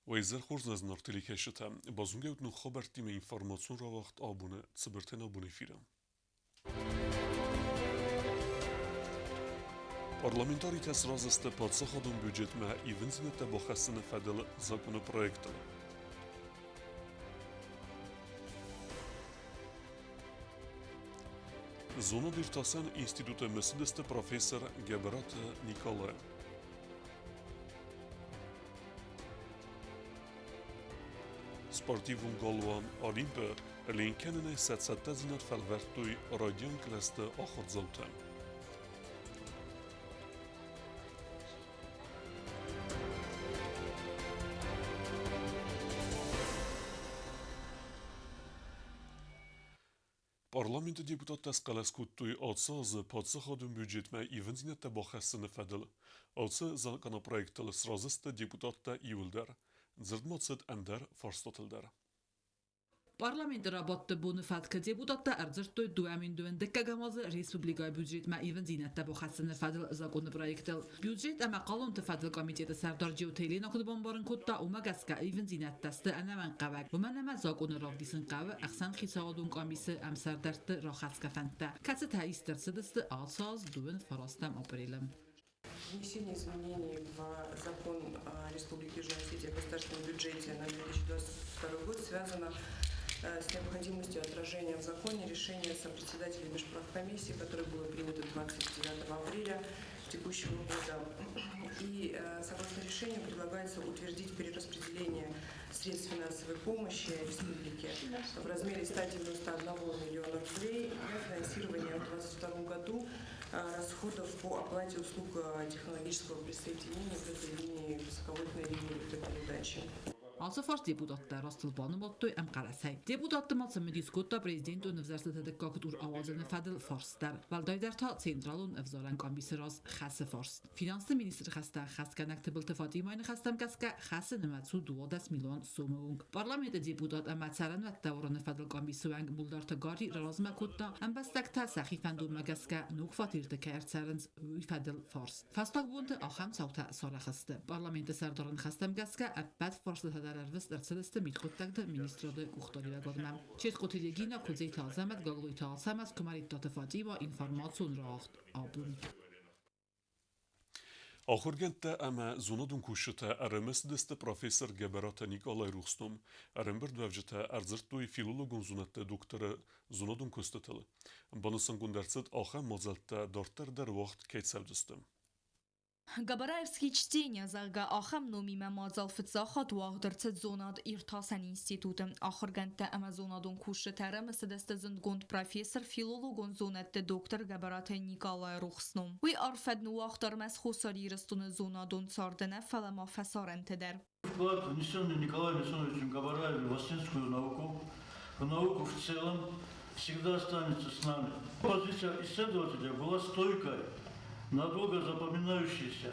Уӕ изӕр хорз нӕ зынаргъ телекӕсджытӕ! Базонгӕ ут ног хабӕрттимӕ информацион рауагъд абоны цыбыртӕн абон эфиры. Парламентаритӕ сразы сты паддзахадон бюджетмӕ ивындзинӕдтӕ бахӕссыны фӕдыл законопроектыл. Зонад-иртасӕн институты мысыдысты профессор Гӕбӕраты Николай. Спортивон галуан Олимп-ы ленкӕнынӕй сӕ цӕттӕдзинад фӕлвӕрдтой райдиан кълӕсты ахуырдзаутӕ. Парламенты депутаттӕ схъӕлӕс кодтой ацы азы паддзахадон бюджетмӕ ивындзинӕдтӕ бахӕссыны фӕдыл. Ацы законопроектыл сразы сты депутаттӕ иуылдӕр. Дзырд ма цыд ӕндӕр фарстатыл дӕр. Парламенты рабадты боны фӕткы депутаттӕ ӕрдзырдтой 2002 дыккӕгӕм азы республикӕйы бюджетмӕ ивындзинӕдтӕ бахӕссыны фӕдыл законы проектыл. Бюджет ӕмӕ хъалонты фӕдыл комитеты сӕрдар Джиоты Елена куыд бамбарын кодта, уымӕ гӕсгӕ ивындзинӕдтӕ сты ӕнӕмӕнгхъӕуӕг, уымӕн ӕмӕ закъоны равдисын хъӕуы ӕхсӕнхицауадон къамисы ӕмсӕрдӕртты рахӕсгӕ фӕндтӕ, кӕцытӕ ист ӕрцыдысты ацы аз дыууын фарастӕм апрелы. Внесение изменений в закон Республики Южная Осетия о государственном бюджете на 2022 год связано с необходимостью отражения в законе решения сопредседателей межправкомиссии, которое было принято 29 апреля текущего года. И согласно решению предлагается утвердить перераспределение средств финансовой помощи республике в размере 191 миллиона рублей для финансирования в 2022 году расходов по оплате услуг технологического присоединения к этой линии высоковольтной линии электропередачи. Ацы фарст депутаттӕ растыл банымадтой ӕмхъӕлӕсӕй. Депутатты ма цымыдис кодта президентон ӕвзӕрстыты дыккаг тур ауадзыны фӕдыл фарст дӕр. Уӕлдайдӕр та централон ӕвзарӕн къамисы раз хӕсы фарст. Финансты министры хӕстӕ ӕххӕстгӕнӕг Тыбылты Фатимайы ныхӕстӕм гӕсгӕ, хӕсы нымӕц у 12 милуан сомы онг. Парламенты депутат ӕмӕ цӕрӕнуӕттӕ уырыны фӕдыл къамисы уӕнг Мулдарты Гарри размӕ кодта, ӕмбӕстӕгтӕ сӕхи фӕндонмӕ гӕсгӕ ног фатерты кӕй ӕрцӕрынц, уый фӕдыл фарст. Фӕстаг бонты ахӕм цаутӕ сарӕх сты. Парламенты сӕрдары ныхӕстӕм гӕсгӕ, ӕппӕт фарстытӕ дӕр ӕрвыст ӕрцыдысты мидхъуыддӕгты министрады къухдариуӕгадмӕ. Ческъоты Регина, Куыдзеты Азӕмӕт, Гаглойты Ацӕмӕз, Куымӕридтаты Фатима, информацион рауагъд абон. Ахуыргӕндтӕ ӕмӕ зонадон кусджытӕ ӕрымысыдысты профессор Гӕбӕраты Никъалайы рухс ном. Ӕрӕмбырдуӕвджытӕ ӕрдзырдтой филологон зонӕдты докторы зонадон куыстытыл. Банысангонд ӕрцыд, ахӕм мадзӕлттӕ дарддӕр дӕр уагъд кӕй цӕудзысты. Габараевские чтения, зӕгъгӕ, ахӕм номимӕ мадзал фыццаг хатт уагъд ӕрцыд зонад-иртасӕн институты. Ахуыргӕндтӕ ӕмӕ зонадон кусджытӕ ӕрӕмысыдысты зындгонд профессор, филологон зонӕдты доктор Гӕбӕраты Никъалайы рухс ном. Уый арф фӕд ныууагъта ӕрмӕст Хуссар Ирыстоны зонадон царды нӕ, фӕлӕ ма фӕсарӕнты дӕр. Вклад, внесенный Николаем Александровичем Габараевым в осетинскую науку, в науку в целом, всегда останется с нами. Позиция исследователя была стойкой, надолго запоминающейся,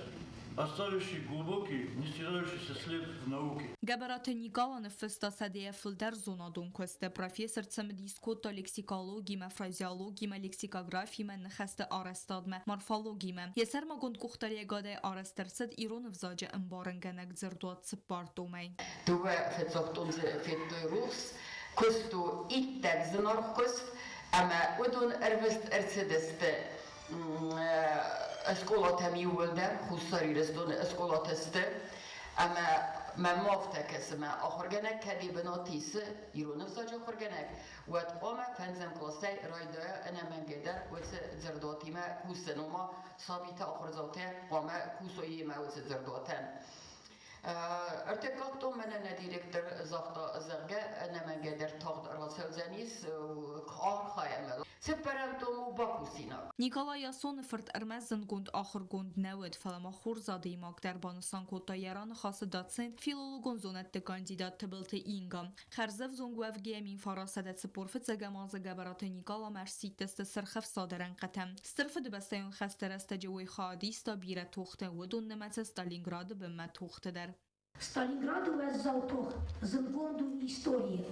оставивший глубокий, не стирающийся след в науке. Гӕбӕраты Никъала ныффыста сӕдӕйӕ фылдӕр зонадон куысты. Профессор цымыдис кодта лексикологимӕ, фразеологимӕ, лексикографимӕ, ныхӕсты арӕзтадмӕ, морфологимӕ. Йӕ сӕрмагонд къухдариӕгадӕй арӕзт ӕрцыд ирон ӕвзаджы ӕмбарынгӕнӕг дзырдуат цыппар томӕй. Дыууӕ фыццагтон дзы федтой рухс, куыст у иттӕг зынаргъ куыст, ӕмӕ уыдон ӕрвыст ӕрцыдысты скъолатӕм иууылдӕр, Хуссар Ирыстоны скъолатӕ сты, ӕмӕ мӕм афтӕ кӕсы, мӕ ахуыргӕнӕг кӕд йӕ бынат исы, ирон ӕвзаджы ахуыргӕнӕг, уӕд хъуамӕ фӕндзӕм къласӕй райдайа ӕнӕмӕнгӕй дӕр уыцы дзырдуатимӕ кусын, ома сабитӕ ахуырдзаутӕ хъуамӕ кусой йемӕ уыцы дзырдуатӕн. Ӕртыккаг том мӕнӕ нӕ директор загъта, зӕгъгӕ, ӕнӕмӕнгӕй дӕр тагъд рацӕудзӕнис, архайӕм. Цыппӕрӕм том у бакусинаг. Николай Ясоны фырт ӕрмӕст зындгонд ахуыргонд нӕ уыд, фӕлӕ ма хорз адӕймаг дӕр, банысан кодта йӕ раныхасы доцент, филологон зонӕдты кандидат Тыбылты Инга. Хӕрзӕвзонг уӕвгӕйӕ 1945 азы Гӕбӕраты Никъаламӕ ӕрсидтысты Сырх ӕфсады рӕнхъытӕм. Стыр Фыдыбӕстӕйон хӕсты рӕстӕджы уый хайад иста бирӕ тохты, уыдон нымӕцы Сталинграды бынмӕ тохты дӕр. Сталинграды уӕззау тох зындгонд у историйы.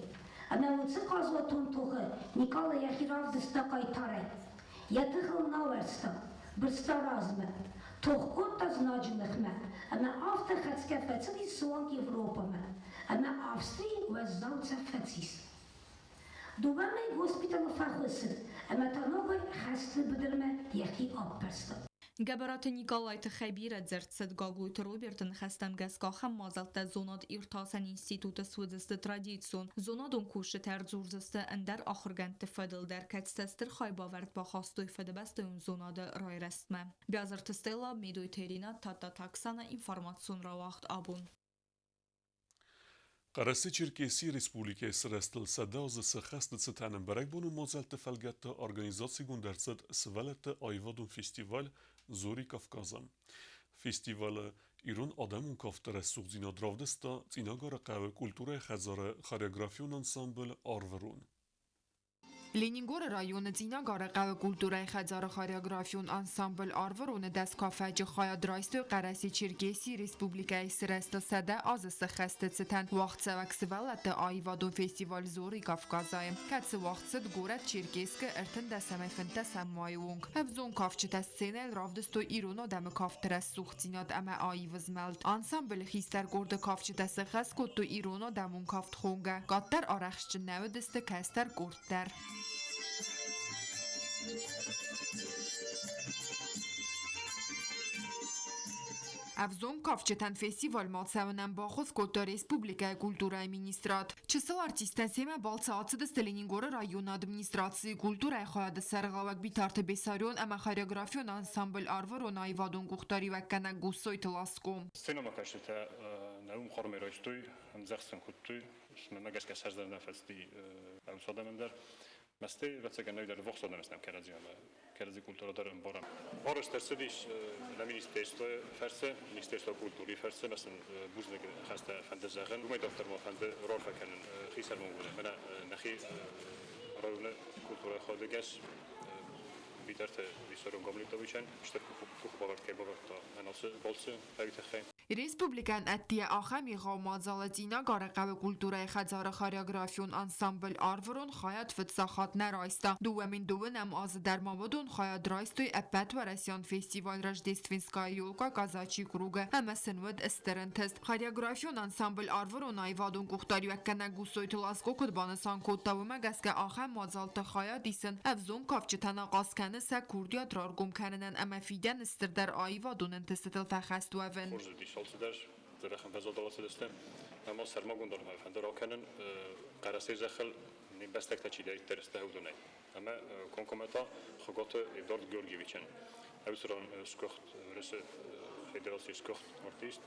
Ӕмӕ уыцы хъазуатон тохы Никъала йӕхи равдыста хъайтарӕй. Йӕ тыхыл нал ӕрцыд, бырста размӕ. Тох кодта знаджы ныхмӕ, ӕмӕ афтӕ. Афтӕ хӕцгӕ фӕцыдис суанг Европӕмӕ ӕмӕ Австрийы уӕззау цӕф фӕцис. Дыууӕ мӕй госпиталы фӕхуыссыд ӕмӕ та ногӕй хӕсты быдырмӕ йӕхи аппӕрста. Гӕбӕраты Николай тыххӕй бирӕ дзырд цыд. Гаглойты Роберты ныхӕстӕм гӕсгӕ ахӕм мадзӕлттӕ зонад-иртасӕн институты суыдзысты традицион. Зонадон кусджытӕ ӕрдзурдзысты ӕндӕр ахуыргӕндты фӕдыл дӕр, кӕцытӕ стыр хайбавӕрд бахастой фыдыбӕстӕйон зонады райрӕзтмӕ. Биазырты Стелла, Медойты Иринӕ, Тадтаты Оксана, информацион рауагъд абон. Хъӕрӕсе-Черкесийы Республикӕйы сырӕзтыл 100 азы сӕххӕсты цытӕн бӕрӕгбоны мадзӕлтты фӕлгӕтты организацигонд ӕрцыд сывӕллӕтты аивадон фестиваль «Зори Кавказа». Фестивалы ирон адӕмон кафты рӕсугъддзинад равдыста Цъинагары хъӕуы культурӕйы хӕдзары хореографион ансамбль «Арвырон». Ленингоры районы Цъинагары хъӕуы культурӕйы хӕдзары хореографион ансамбль «Арвырон»-ы 10 кафӕджы хайад райстой Хъӕрӕсе-Черкесийы Республикӕйы сырӕзтыл 100 азы сӕххӕсты цытӕн уагъдцӕуӕг сывӕллӕтты аивадон фестиваль «Зори Кавказа»-йы, кӕцы уагъд цыд горӕт Черкесскы 13-ӕй 15-ӕм майы онг. Ӕвзонг кафджытӕ сценӕйыл равдыстой ирон адӕмы кафты рӕсугъддзинад ӕмӕ аив змӕлд. Ансамблы хистӕр къорды кафджытӕ сӕххӕст кодтой ирон адӕмон кафт «Хонгӕ». Къаддӕр арӕхстджын нӕ уыдысты кӕстӕр къорд дӕр. Ӕвзонг кафджытӕн фестивальмӕ цӕуынӕн баххуыс кодта республикӕйы культурӕйы министрад. Чысыл артисттӕ семӕ балцы ацыдысты Ленингоры районы администрацийы культурӕйы хайады сӕргълӕууӕг Битарты Бессарион ӕмӕ хореографион ансамбль «Арвырон» аивадон къухдариуӕггӕнӕг Гуссойты Ласко. Сценӕмӕкӕсджытӕ нӕ уым хъӕрмӕй райстой, ӕмдзӕхдзӕн кодтой, мӕнмӕ гӕсгӕ сӕрдӕр нӕ фӕцыди ӕвзадӕмӕн дӕр. Мӕстӕй, ӕвӕццӕгӕн, нӕй дӕр вохсадӕн стӕм кӕрӕдзи ӕмӕ кӕрӕдзи культурӕ дӕр ӕмбарӕм. Арӕзт ӕрцыдис нӕ министерствойы фӕрцы, Министерство культуры фӕрцы, мӕ сын бузныг хӕстӕ фӕнды зӕгъын. Уымӕй дарддӕр ма фӕнды раарфӕ кӕнын хисӕрмагондӕй. Мӕнӕ нӕхи районы культурӕйы хайады Битарты Виссарион Гамлетовичӕн стыр къухбавӕрд кӕй бавӕрдта мӕн ацы балцы тыххӕй. Республикӕйӕн ӕддейӕ ахӕм егъау мадзалы Цъинагары хъӕуы культурӕйы хӕдзары хореографион ансамбль «Арвырон» хайад фыццаг хатт нӕ райста. 2012-ӕм азы дӕр ма уыдон хайад райстой ӕппӕтуӕрӕсеон фестиваль «Рождественская елка казачий круг»-ы ӕмӕ сын уыд стыр ӕнтыст. Хореографион ансамбль «Арвырон» аивадон къухдариуӕггӕнӕг Гуссойты Ласко куыд банысан кодта, уымӕ гӕсгӕ ахӕм мадзӕлтты хайад исын ӕвзонг кафджытӕн ахъаз кӕны сӕ курдиат раргом кӕнынӕн ӕмӕ фидӕны стырдӕр аивадон ӕнтыстытыл фӕхӕст уӕвын. Хорз уыдис алцыдӕр, дзӕбӕхӕн фӕзуат ацыдысты. Ӕмӕ сӕрмагонд аргъмӕ фӕнды ракӕнын Хъӕрӕсейы зӕххыл не мбӕстӕгтӕ чидӕриддӕр сты, уыдонӕй. Ӕмӕ комкоммӕ та Хуыгаты Эдуард Георгиевичӕн. Уыцы ран сгуыхт Уырысы Федерацийы сгуыхт артист,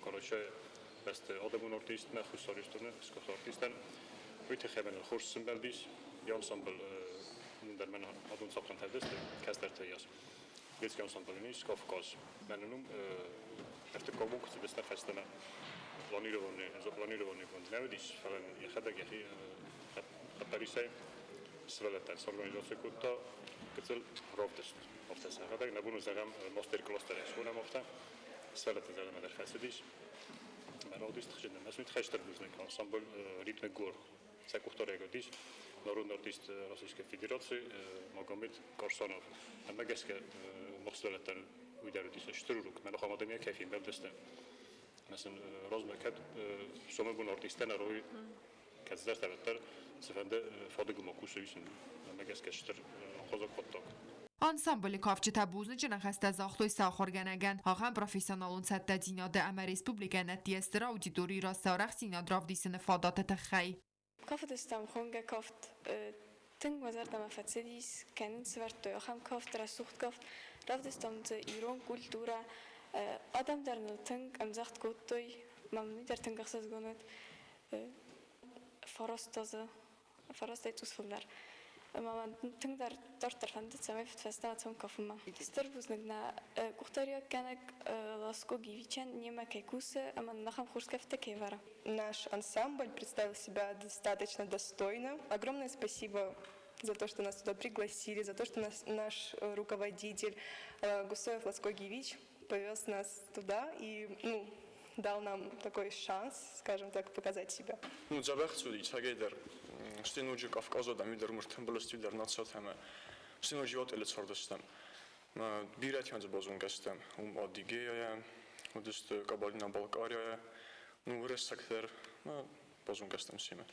короче, бӕсты адӕмон артист, нӕ Хуссар Ирыстоны сгуыхт артистӕн. Уый тыххӕй мӕнӕн хорз сымбӕлдис. Йӕ ансамбль дӕр мӕн адон цахъхъӕнтӕ уыдысты, кӕстӕртӕ йас. Детский ансамбль ис Кавказ. Мӕнӕн уым ӕртыккаг бон куы цыдысты фӕстӕмӕ, планированный, запланированный нӕ уыдис, фӕлӕ йӕхӕдӕг йӕхи хъӕппӕрисӕй сывӕллӕттӕн сорганизаци кодта гыццыл равдыст. Афтӕ сӕхӕдӕг нӕ бон у зӕгъӕм мастер-класс дӕр схонӕм афтӕ. Сывӕллӕтты зӕрдӕмӕ дӕр фӕцыдис. Мӕ равдыст хсӕн мӕ хӕстӕр бузныг ансамбль «Ритмы гор» сӕ къухдариуӕг уыдис народный артист Российской Федерации Магомед Карсанов. Ӕмӕ гӕсгӕ мах сывӕллӕттӕн уый дӕр уыдис стыр урок. Мӕ ахӕм адӕм кӕй фембӕлдысты. Ӕмӕ сын размӕ кӕд сомибон артисттӕ нӕ рой кӕцыдӕртӕ уӕддӕр цыфӕнды фадыгы ма кусой сын ӕмӕ гӕсгӕ стыр ахъаззаг хъуыддаг. Ансамблы кафджытӕ бузныджы ныхӕстӕ загътой сӕ ахуыргӕнӕгӕн. Ахӕм профессионалон цӕттӕдзинады ӕмӕ республикӕйӕн ӕддейӕ стыр аудиторийы раз сӕ арӕхстдзинад равдисыны фадаты тыххӕй. Кафыдыстӕм хонгӕ кафт, тынг мӕ зӕрдӕмӕ фӕцыдис, кӕнын сӕвӕрдтой ахӕм кафт, рӕсугъд кафт. Равдыстам дзы ирон культурӕ. Адӕм дӕр ныл тынг ӕмдзӕгъд кодтой, мӕм уый дӕр тынг ӕхсызгон уыд. 9 азы, фарастӕй цъус фылдӕр. Ӕмӕ мӕ тынгдӕр дарддӕр фӕндыд, цӕмӕй фӕстӕмӕ цӕуын кафынмӕ. Стыр бузныг нӕ къухдариуӕггӕнӕг Ласко Гивичӕн, немӕ кӕй кусы ӕмӕ нын ахӕм хорз кӕфтытӕ кӕй ӕвӕры. Наш ансамбль представил себя достаточно достойно. Огромное спасибо за то, что нас туда пригласили, за то, что наш руководитель Гусоев Ласко Гивич повез нас туда и, ну, дал нам такой шанс, скажем так, показать себя. Ну, дзӕбӕх цуди, цӕгӕйдӕр, стӕй ноджы Кавказы адӕм дӕр мыртӕмбӕлӕсты дӕр нацатӕ ӕмӕ стӕй ноджы отелы цардыстӕм. Бирӕтимӕ дзы базонгӕ стӕм. Уым Адыгеяйӕ, Уыдысты Кабардино-Балкарияйӕ, ну, уырыссаг дӕр, базонгӕ стӕм семӕ.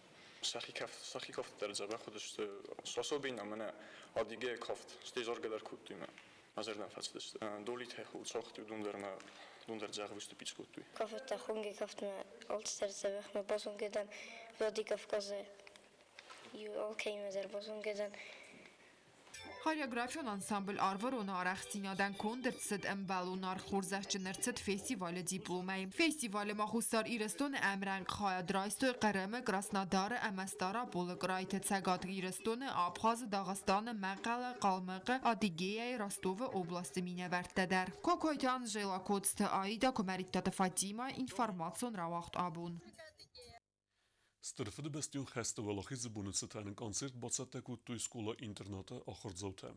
Сӕхи кафт, сӕхи кафт дӕр дзӕбӕх уыдысты. Особенно мӕнӕ Адыгея кафт, стӕй заргӕ дӕр кодтой мӕ. Мӕ зӕрдӕм фӕцыдысты. Долитӕ хуцахты уыдон дӕр мӕ уыдон дӕр дзӕгъ выступить кодтой. Кафтта хунги кафтмӕ алцыдӕр дзӕбӕхмӕ базонгӕ дӕн. Владикавказы алкӕимӕ дӕр базонгӕ дӕн. Хореографион ансамбль Арвырон-ы арӕхстдзинадӕн конд ӕрцыд ӕмбӕлон аргъ хорзӕхджын ӕрцыд фестивалы дипломӕй. Фестивалы ма Хуссар Ирыстоны ӕмрӕнхъ хайад райстой Хъырымы, Краснодары ӕмӕ Стъараполы крайты, Цӕгат Ирыстоны, Абхазы, Дагъыстаны, Мӕхъӕлы, Хъалмыхъы, Адыгеяйы, Ростовы областы минӕвӕрттӕ дӕр. Кокойты Анжела, Коцты Аида, Куымӕридтаты Фатимӕ, информацион рауагъд абон. Стыр Фыдыбӕстӕйон хӕсты Уӕлахизы боны цытӕн концерт бацӕттӕ кодтой скъола-интернаты ахуырдзаутӕ.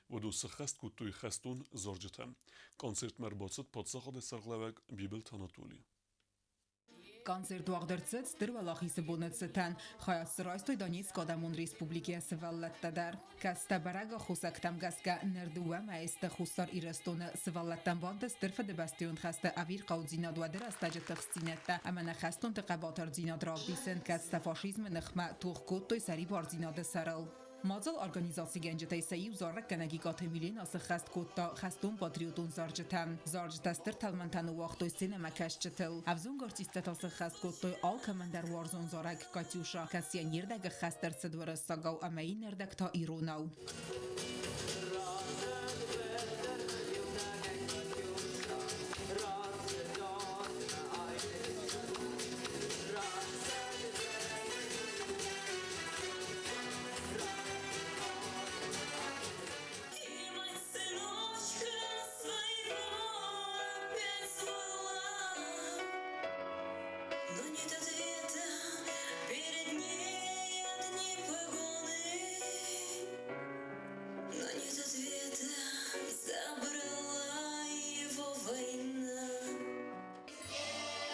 Уыдон сӕххӕст кодтой хӕстон зарджытӕ. Концертмӕ ӕрбацыд паддзахады сӕргълӕууӕг Бибылты Анатоли. Концерт уагъд ӕрцыд Стыр Уӕлахизы боны цытӕн. Хайад дзы райстой Донецкы Адӕмон Республикӕйы сывӕллӕттӕ дӕр. Кӕцытӕ бӕрӕг аххосӕгтӕм гӕсгӕ ныр дыууӕ мӕйы сты Хуссар Ирыстоны сывӕллӕттӕн бантыст Стыр Фыдыбӕстӕйон хӕсты ӕвирхъаудзинад уӕды рӕстӕджы тыхстдзинӕдтӕ ӕмӕ нӕ хӕстонты хъӕбатырдзинад равдисын, кӕцытӕ фашизмы ныхмӕ тох кодтой сӕрибардзинады сӕрыл. Мадзал организацигӕнджытӕй сӕ иу зарӕггӕнӕг Икъаты Милена сыххӕст кодта хӕстон-патриотон зарджытӕ. Зарджытӕ стыр тӕлмӕнтӕ ныууагътой сценӕмӕкӕсджытыл. Ӕвзонг артисттӕ та сыххӕст кодтой алкӕмӕн дӕр уарзон зарӕг «Катюша», кӕцыйӕн йе рдӕг ӕххӕст ӕрцыд уырыссагау ӕмӕ иннӕ рдӕг та иронау. Но нет ответа перед ней одни погоны. Но нет ответа, забрала его война.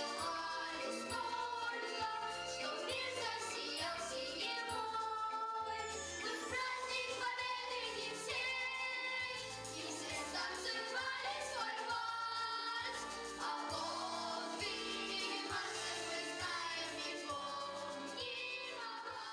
Сделали столько, что мир засиял синевой. Тут праздник победы не все, и все станцевали свой вальс. А подвиги массы мы знаем и помним о вас.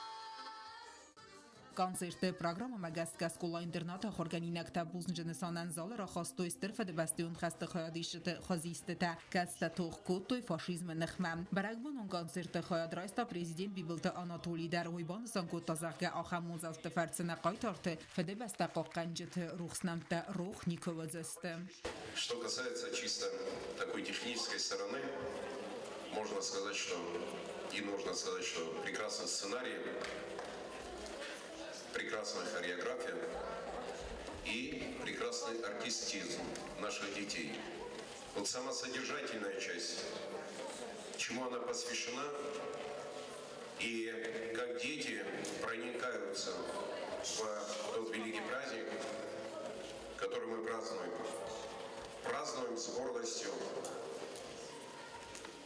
Концерты программӕмӕ гӕсгӕ скъола-интернаты ахуыргӕнинӕгтӕ бузныджы нысанӕн залы рахастой Стыр Фыдыбӕстӕйон хӕсты хайадисджыты хуызистытӕ, кӕцытӕ тох кодтой фашизмы ныхмӕ. Бӕрӕгбонон концерты хайад райста президент Бибылты Анатоли дӕр. Уый банысан кодта, зӕгъгӕ, ахӕм мадзӕлтты фӕрцы нӕ хъайтарты Фыдыбӕстӕ хъахъхъӕнджыты рухс нӕмттӕ рох никуы уыдзысты. Что касается чисто такой технической стороны, можно сказать, что и нужно сказать, что прекрасный сценарий, прекрасная хореография и прекрасный артистизм наших детей. Вот сама содержательная часть, чему она посвящена, и как дети проникаются в тот великий праздник, который мы празднуем. Празднуем с гордостью,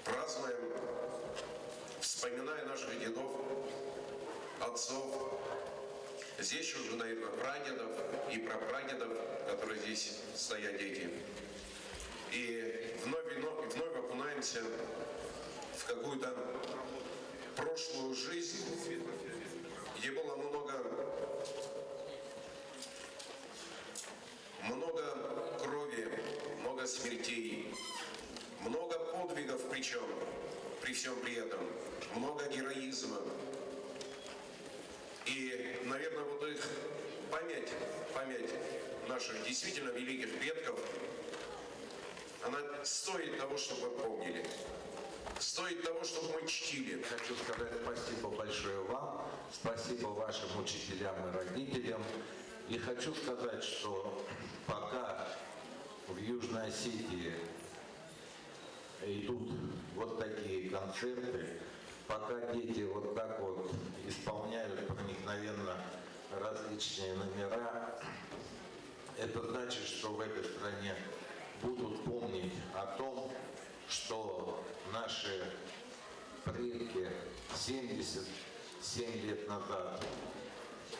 празднуем, вспоминая наших дедов, отцов, здесь уже, наверное, прадедов и прапрадедов, которые здесь стоят дети. И вновь и вновь, вновь окунаемся в какую-то прошлую жизнь, где было много, много крови, много смертей, много подвигов причем, при всем при этом, много героизма. И, наверное, вот их память, память наших действительно великих предков, она стоит того, чтобы мы помнили. Стоит того, чтобы мы чтили. Хочу сказать спасибо большое вам, спасибо вашим учителям и родителям. И хочу сказать, что пока в Южной Осетии идут вот такие концерты, пока дети вот так вот исполняют проникновенно различные номера, это значит, что в этой стране будут помнить о том, что наши предки 77 лет назад,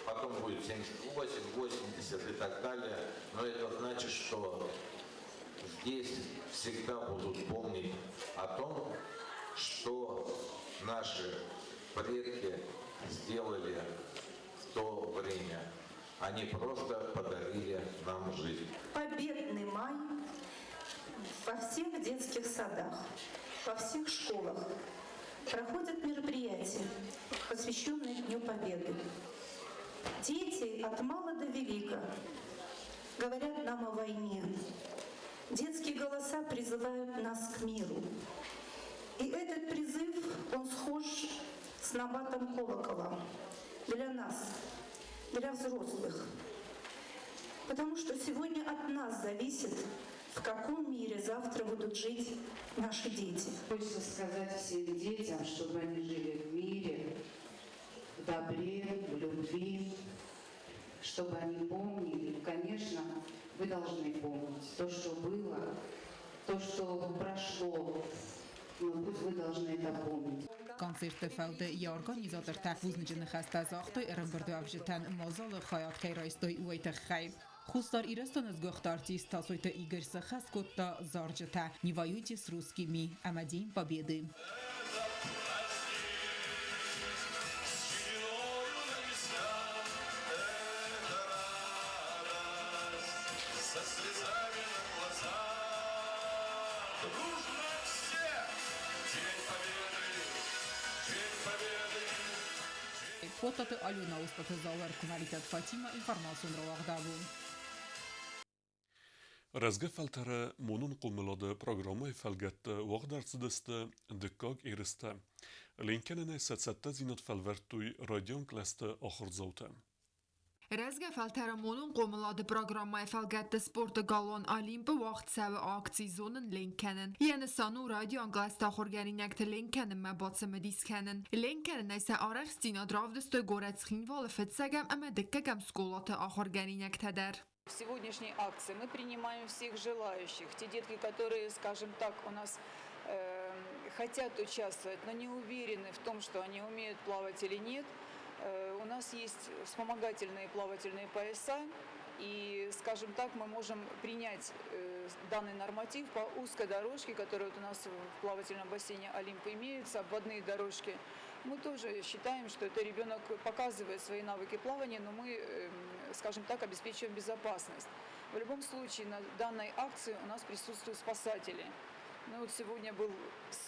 потом будет 78, 80 и так далее, но это значит, что Здесь всегда будут помнить о том, что наши предки сделали в то время. Они просто подарили нам жизнь. Победный май во всех детских садах, во всех школах проходят мероприятия, посвященные Дню Победы. Дети от мала до велика говорят нам о войне. Детские голоса призывают нас к миру. И этот призыв, он схож с набатом колокола для нас, для взрослых. Потому что сегодня от нас зависит, в каком мире завтра будут жить наши дети. Хочется сказать всем детям, чтобы они жили в мире, в добре, в любви, чтобы они помнили, конечно, вы должны помнить то, что было, то, что прошло, но пусть вы должны это помнить. Концерты фӕлды йӕ организатортӕ бузныджы ныхӕстӕ загътой ӕрӕмбырдуӕвджытӕн мадзалы хайад кӕй райстой, уый тыххӕй. Хуссар Ирыстоны сгуыхт артист Тасойты Игорь сӕххӕст кодта зарджытӕ «Не воюйте с русскими» ӕмӕ «День Победы». Со слезами на глазах. Дружно все! День Победы! День Победы! Котаты Алена, Остаты Зауыр, Кумаритат Фатима, информацион рауагъдабон. Рӕзгӕ фӕлтӕры монон хъомылады программӕйы фӕлгӕтты уагъд ӕрцыдысты дыккаг ерыстӕ. Ленкӕнынӕй сӕ цӕттӕдзинад фӕлвӕрдтой райдиан кълӕсты ахуырдзаутӕ. Рӕзгӕ фӕлтӕры монон хъомылады программӕйы фӕлгӕтты спорты галуан Олимп-ы уагъд цӕуы акци «Зонын ленк кӕнын». Йӕ нысан у райдиан кълӕсты ахуыргӕнинӕгты ленк кӕнынмӕ бацымыдис кӕнын. Ленк кӕнынӕй сӕ арӕхстдзинад равдыстой горӕт Цхинвалы фыццӕгӕм ӕмӕ дыккӕгӕм скъолаты ахуыргӕнинӕгтӕ дӕр. В сегодняшней акции мы принимаем всех желающих. Те детки, которые, скажем так, у нас хотят участвовать, но не уверены в том, что они умеют плавать или нет. У нас есть вспомогательные плавательные пояса, и, скажем так, мы можем принять данный норматив по узкой дорожке, которая вот у нас в плавательном бассейне «Олимп» имеются, обводные дорожки. Мы тоже считаем, что это ребенок показывает свои навыки плавания, но мы, скажем так, обеспечиваем безопасность. В любом случае на данной акции у нас присутствуют спасатели. Ну вот сегодня был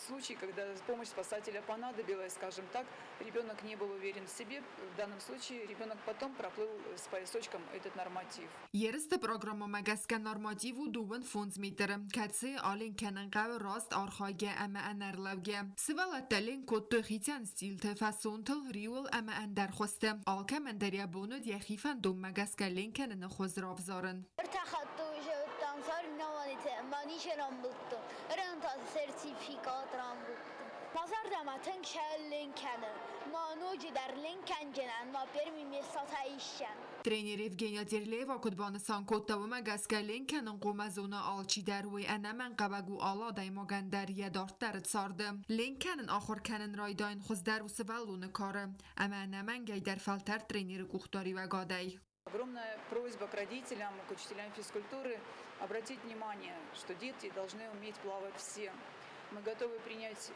случай, когда помощь спасателя понадобилась, скажем так, ребенок не был уверен в себе. В данном случае ребенок потом проплыл с поясочком этот норматив. Ерысты программӕмӕ гӕсгӕ норматив у 25 метры, кӕцыйы аленк кӕнын хъӕуы раст архайгӕ ӕмӕ ӕнӕрлӕугӕ. Сывӕллӕттӕ ленк кодтой хицӕн стилты, фӕсонтыл, риуыл ӕмӕ ӕндӕр хуызты. Алкӕмӕн дӕр йӕ бон уыд йӕхи фӕндонмӕ гӕсгӕ ленк кӕныны хуыз равзарын. Ӕртӕ хатты уже уыдтӕн соревнованиты ӕмӕ ничи рамбылдтон. Ныр та сертификат рамбылдтон. Мӕ зӕрдӕмӕ тынг ленк кӕны. Ма ноджыдӕр ленк кӕнджынӕн ма первый местотӕ исчӕн. Тренер Евгения Терлеева куыд банысан кодта, уымӕ гӕсгӕ ленк кӕнын хъуамӕ зона алчидӕр, уый ӕнӕмӕнгхъӕуӕг у алы адӕймагӕн дӕр йӕ дарддӕры царды. Ленк кӕнын ахуыр кӕнын райдайын хуыздӕр у сывӕллоны кары ӕмӕ ӕнӕмӕнгӕй дӕр фӕлтӕрд тренеры къухдариуӕгадӕй. Огромная просьба к родителям, к учителям физкультуры обратить внимание, что дети должны уметь плавать все. Мы готовы принять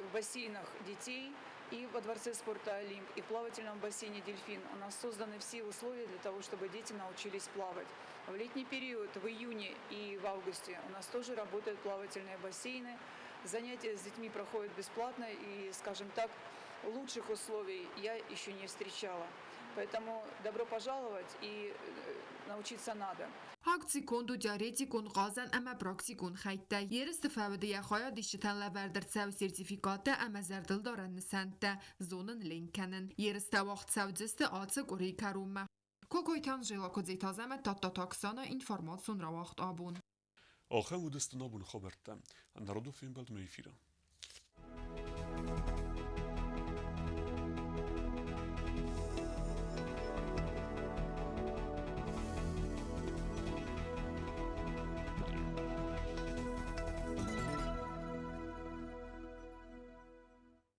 в бассейнах детей и во Дворце спорта «Олимп», и в плавательном бассейне «Дельфин». У нас созданы все условия для того, чтобы дети научились плавать. В летний период, в июне и в августе у нас тоже работают плавательные бассейны. Занятия с детьми проходят бесплатно и, скажем так, лучших условий я еще не встречала. Поэтому добро пожаловать и научиться надо. Акци конд у теоретикон хъазӕн ӕмӕ практикон хӕйттӕй. Ерысты фӕуды йӕ хайадисджытӕн лӕвӕрд ӕрцӕуы сертификаттӕ ӕмӕ зӕрдылдарӕн нысӕнттӕ зонын ленк кӕнын. Ерыстӕ уагъд цӕудзысты ацы къуырийы кӕронмӕ. Кокойты Анжела, Куыдзиты Азӕмӕт, Тадтаты Оксана, информацион рауагъд абон. Ахӕм уыдысты нӕ абоны хабӕрттӕ. Народон фембӕлдмӕ эфиры.